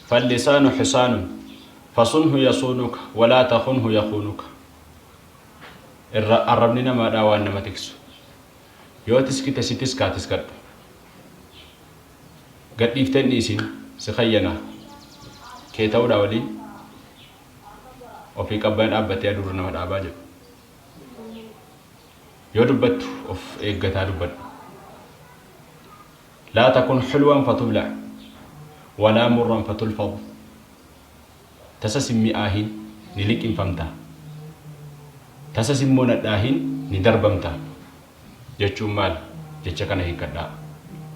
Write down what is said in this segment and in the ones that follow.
Fallisaanu hisaanun fasunhu yasuunuka walaa takhunhu yakhuunuka. Irra arrabni namaadhaa waan nama tiksu. Yoo tiskite si tiskaa tiskadhu. Gad dhiiftee hin dhiisin si khayyanaa. Kee ta'uudhaa waliin ofii qabbana dhaabbatee aduurra nama dhaabaa jedhu. Yoo dubbattu of eeggataa dubbadhu. Laa takun hulwan fatubla' walaa murran fatulfadh. Tasas hin mi'aahin ni liqimfamta. Tasas immoo hin hadhaahin ni darbamta. Jechuun maal? Jecha kana hiikkadhaa.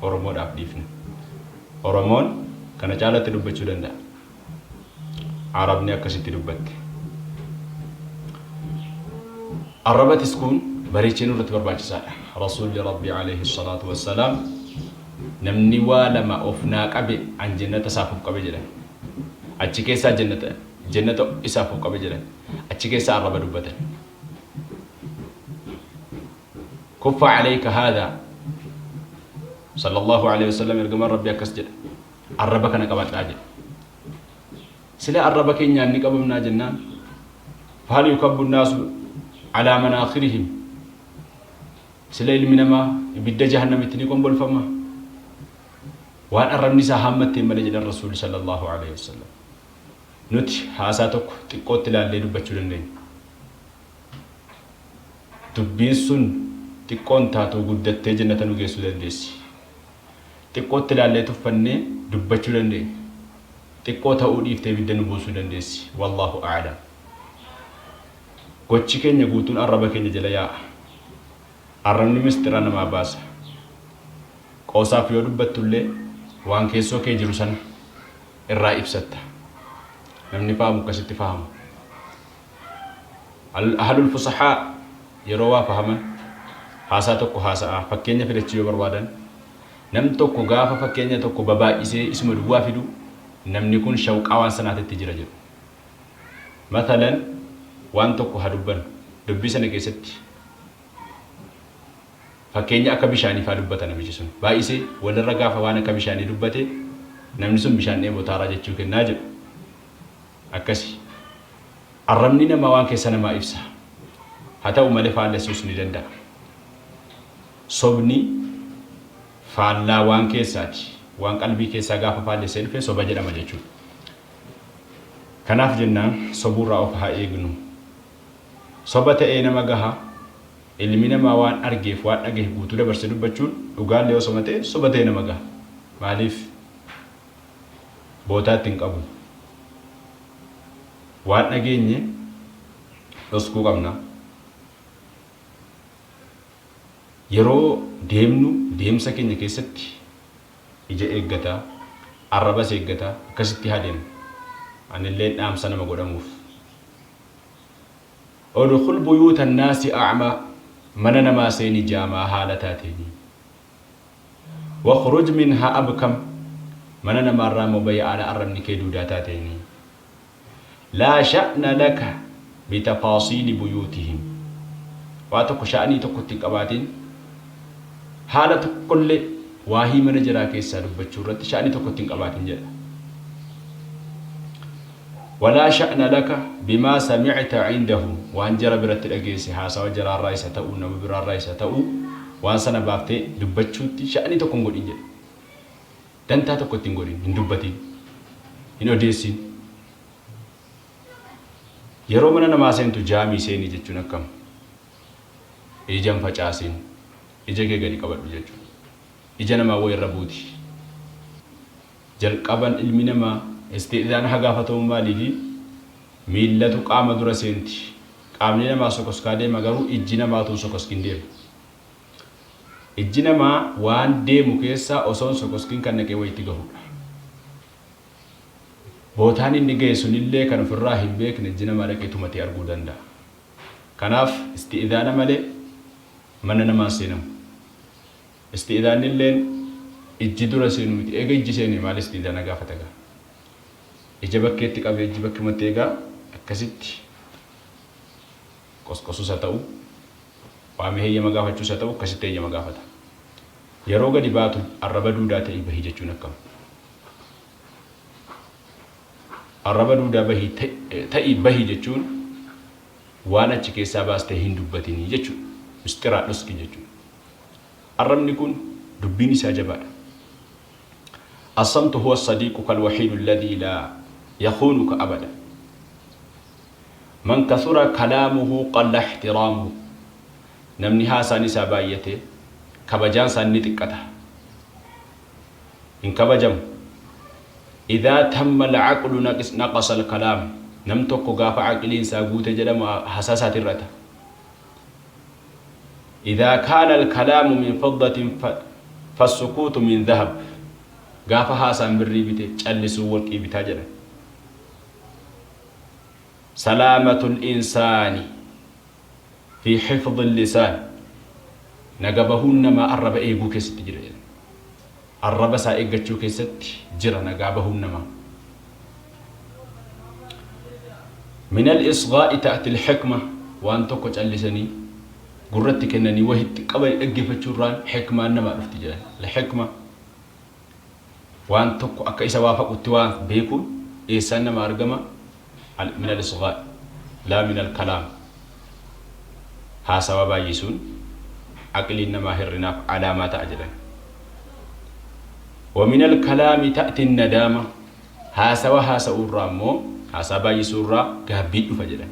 Oromoodhaaf dhiifna. Oromoon kana caalatti dubbachuu danda'a. Arabni akkasitti dubbatte. Arraba tiskuun bareechee nurratti barbaachisaadha. Rasuulli Rabbii alayhi salaatu wassalaam namni waa lama of naa qabe an jennata isaaf of qabe jedhan. Achi keessaa jennata jennata isaaf of qabe jedhan. Achi keessaa arraba dubbatan. Kuffa alayka haadha sallallahu alayhi wasallam ergamaan Rabbii akkas jedha. Arraba kana qabadhaa jedhe. Sila arraba keenyaan ni qabamnaa jennaan fahal yukabbu nnaasu alaa manaakhirihim sila ilmi namaa ibidda jahannamitti ni kombolfama waan arrabni isaa haammatteen malee jedhan rasuulli sallallahu alaihi wasallam. Nuti haasaa tokko xiqqootti ilaallee dubbachuu dandeenya. Dubbiin sun xiqqoon taatu guddattee jannata nu geessuu dandeessi. Xiqqootti ilaallee tuffannee dubbachuu dandeenya. Xiqqoo ta'uu dhiiftee ibidda nu buusuu dandeessi. Wallaahu a'lam. Gochi keenya guutuun arraba keenya jala yaa'a. Arrabni misxira namaa baasa. Qoosaaf yoo dubbattullee waan keessoo kee jiru sana irraa ibsatta. Namni fahamu akkasitti fahama. Ahlul fusahaa yeroo waa fahaman haasaa tokko haasa'aa fakkeenya fidachuu yoo barbaadan nam tokko gaafa fakkeenya tokko babaay'isee isuma duwwaa fidu namni kun shawqaa waan sanaatitti jira jedhu. Mathalan waan tokko haa dubbannu. Dubbii sana keessatti fakkeenya akka bishaanii faa dubbata namichi sun. Baay'isee walirra gaafa waan akka bishaanii dubbate namni sun bishaan dheebotaaraa jechuu kennaa jedhu. Akkasi. Arrabni namaa waan keessa namaa ibsa. Haa ta'u malee faallessuus ni danda'a. Sobni faallaa waan keessaati. Waan qalbii keessaa gaafa faallessee dhufe soba jedhama jechuudha. Kanaaf jennaan sobuurraa of haa eegnu. Soba ta'ee nama gaha, ilmi namaa waan argeef waan dhagahe guutuu dabarsee dubbachuun dhugaallee osoma ta'e soba ta'ee nama gaha. Maaliif? Bootaa itti hin qabu. Waan dhageenye dhoskuu qabna. Yeroo deemnu deemsa keenya keessatti ija eeggataa, arrabas eeggataa akkasitti haa deemnu. Anilleen dhaamsa nama godhamuuf. Udkhul buyuuta annaasi a'maa mana namaa seeni jaamaa haala taateeni. Wakhruj minhaa abkam mana namaarraa immoo bahi haala arrabni kee duudaa taateeni. Laa sha'na laka bitafaasiili buyuutihim waa tokko sha'nii tokko itti hin qabaatin haala tokkollee waahii mana jaraa keessaa dubbachuu irratti sha'nii tokko itti hin qabaatin jedha. Walaa sha'na laka bimaa sami'ta cindahum waan jara biratti dhageesse haasawa jaraarraa isa ta'uu nama biraarraa isa ta'uu waan sana baaftee dubbachuutti sha'nii tokko hin godhin jedha. Dantaa tokko itti hin godhin, hin dubbatin, hin odeessin. Yeroo mana namaa seentu jaamii seeni jechuun akkam? Ija hin facaasin, ija kee gadi qabadhu jechuudha. Ija namaa wayi irra buuti. Jalqaban ilmi namaa isti'zaana ha gaafatamu maaliifi? Miillatu qaama dura seenti. Qaamni namaa sokoskaa deema garuu ijji namaa utuu hin sokoskin deema. Ijji namaa waan deemu keessaa osoo hin sokoskin kan dhaqee wayitti gahuudha. Bootaan inni gahe sunillee kan ofirraa hin beekne ijji namaa dhaqee tumatee arguu danda'a. Kanaaf isti'zaana malee mana namaa hin seenamu. Isti'izaannilleen ijji dura seenu miti. Eega ijji seene maal isti'izaana gaafata gaa? Ija bakkeetti qabee ijji bakkumatti eegaa akkasitti qosqosus haa ta'u, waamee heeyyama gaafachuus haa ta'u akkasitti heeyyama gaafata. Yeroo gadi baatu arraba duudaa ta'ii bahi jechuun akkam? Arraba duudaa bahi ta'i bahi jechuun waan achi keessaa baastee hin dubbatinii jechuudha. Misxiraa dhoski jechuudha. Arrabni kun dubbiin isaa jabaadha. Assamtu huwa sadiiquka alwahiidu alladhii laa yakhuunuka abada. Man kathura kalaamuhu qalla ihtiraamuhu. Namni haasaan isaa baay'ate kabajaan isaa ni xiqqata. Hin kabajamu. Idhaa tamma al-aqlu naqasa al-kalaam. Nam tokko gaafa aqliin isaa guute jedhamu haasaa isaati hir'ata. Idhaa kaana al-kalaamu min fiddatin fassukuutu min dhahab. Gaafa haasaan birrii bite callisuun warqii bitaa jedhan. Salaamatul insaani fi hifdhil lisaan. Naga bahuun namaa arraba eeguu keessatti jira jedhan. Arraba isaa eeggachuu keessatti jira nagaa bahuun namaa. Min al-isghaa'i ta'ti al-hikma waan tokko callisanii gurratti kennanii wahitti qabanii dhaggeeffachuu irraan hikmaan namaa dhufti jedhan. Al-hikma waan tokko akka isa waafaqutti waan beekuun eessaan nama argama min al-isghaa'i laa min al-kalaam haasawa baay'isuun aqliin namaa hir'inaaf alaamaa ta'a jedhan. Wa min al-kalaami ta'ti an-nadaama haasawa haasa'uu irraa immoo haasaa baay'isuu irraa gaabbiin dhufa jedhan.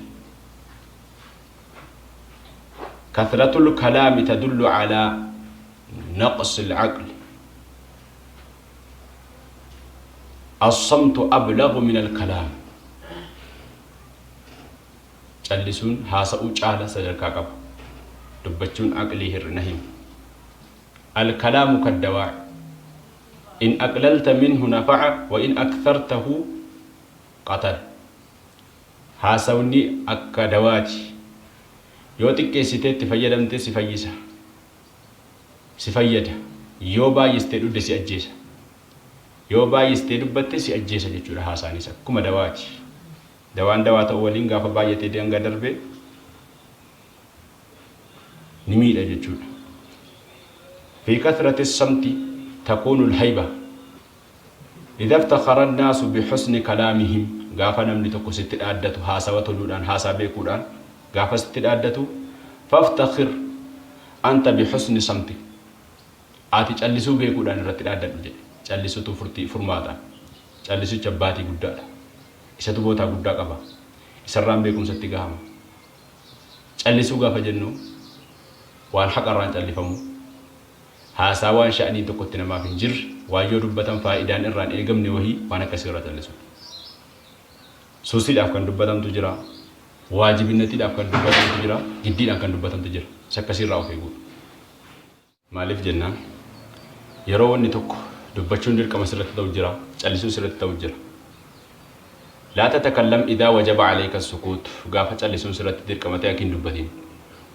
Kathratul kalaami tadullu alaa naqsil aqli. As-samtu ablaghu min al-kalaam. Callisuun haasa'uu caala sadarkaa qaba. Dubbachuun aqlii hir'ina hima. Al-kalaamu kad-dawaa'i. In aqlalta minhu nafa'a wa in akthartahu qatala. Haasawni akka dawaati. Yoo xiqqeessitee itti fayyadamte si fayyisa. Si fayyada. Yoo baay'istee dhugde si ajjeesa. Yoo baay'istee dubbatte si ajjeesa jechuudha haasaanis akkuma dawaati. Dawaan dawaa ta'uu waliin gaafa baay'atee daangaa darbe ni miidha jechuudha. Fi kathrati samti takuunu al-hayba. Idha iftakhara an-naasu bi husni kalaamihim gaafa namni tokko sitti dhaaddatu haasawa toluudhaan haasaa beekuudhaan gaafa sitti dhaaddatu faftakhir anta bi husni samtik ati callisuu beekuudhaan irratti dhaaddadhu jedhe. Callisuutu furtii furmaata. Callisuchi abbaatii guddaadha. Isatu bootaa guddaa qaba. Isarraan beekumsatti gahama. Callisuu gaafa jennu waan haqarraan callifamu, haasaa waan sha'niin tokko itti namaaf hin jirre, waan yoo dubbatan faayidaan irraa hin eegamne wahii waan akkasii irraa callisuudha. Suusiidhaaf kan dubbatamtu jira, waajibinnatiidhaaf kan dubbatamtu jira, giddiidhaan kan dubbatamtu jira. Isa akkasii irraa of eeguudha. Maaliif jennaan, yeroo wanni tokko dubbachuun dirqama sirratti ta'u jira, callisuun sirratti ta'u jira. Laa tatakallam idhaa wajaba aleyka assukuut, gaafa callisuun sirratti dirqama ta'e akka hin dubbatin.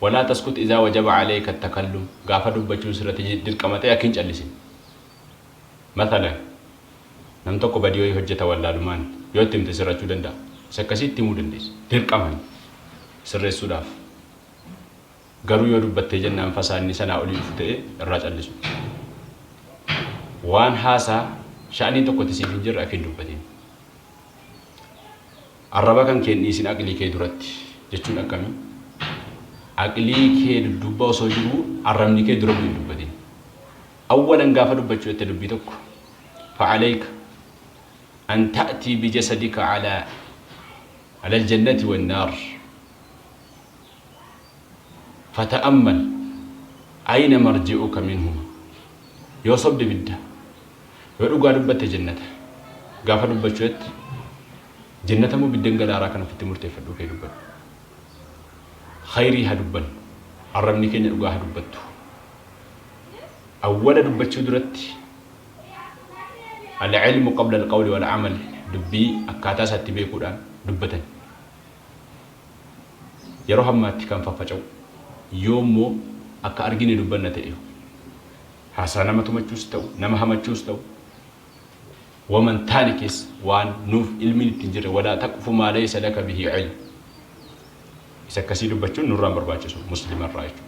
Walaa taskut idhaa wajaba aleyka attakallum, gaafa dubbachuun sirratti dirqama ta'e akka hin callisin. Mathalan, nam tokko badii wayii hojjeta wallaalumaan, yoo itti himte sirrachuu danda'a. Isa akkasii itti himuu dandeessa. Dirqama inni sirreessuudhaaf. Garuu yoo dubbattee jennaan fasaadni sanaa olii dhufu ta'e irraa callisu. Waan haasaa sha'aniin tokko itti siif hin jirre akka hin dubbatin. Arraba kan kee hin dhiisin aqlii kee duratti jechuun akkamii? Aqlii kee dudduubba osoo jiruu arrabni kee dura bu'e hin dubbatin. Awwalan gaafa dubbachuu jette dubbii tokko fa'aleyka an ta'tii bijasadika alaa alal jannati wan naar. Fata'ammal ayna marji'uka minhuma Yoo sobde ibidda, yoo dhugaa dubbatte jannata. Gaafa dubbachuu jette jannata moo ibiddan galaaraa kan ofitti murteeffadhuu kee dubbadhu. Khayrii haa dubbannu. Arrabni keenya dhugaa haa dubbattu. Awwala dubbachuu duratti al-ilmu qabla al-qawli wal-amal dubbii akkaataa isaatti beekuudhaan dubbatan. Yeroo hammaatti kan faffaca'u yoo immoo akka argine dubbanna ta'e haasaa nama tumachuus ta'u nama hamachuus ta'u wama hin taane keessa waan nuuf ilmiin itti hin jirre walaa taqfu maa laysa laka bihi ilm isa akkasii dubbachuun nurraa hin barbaachisu muslimarraa jechuudha.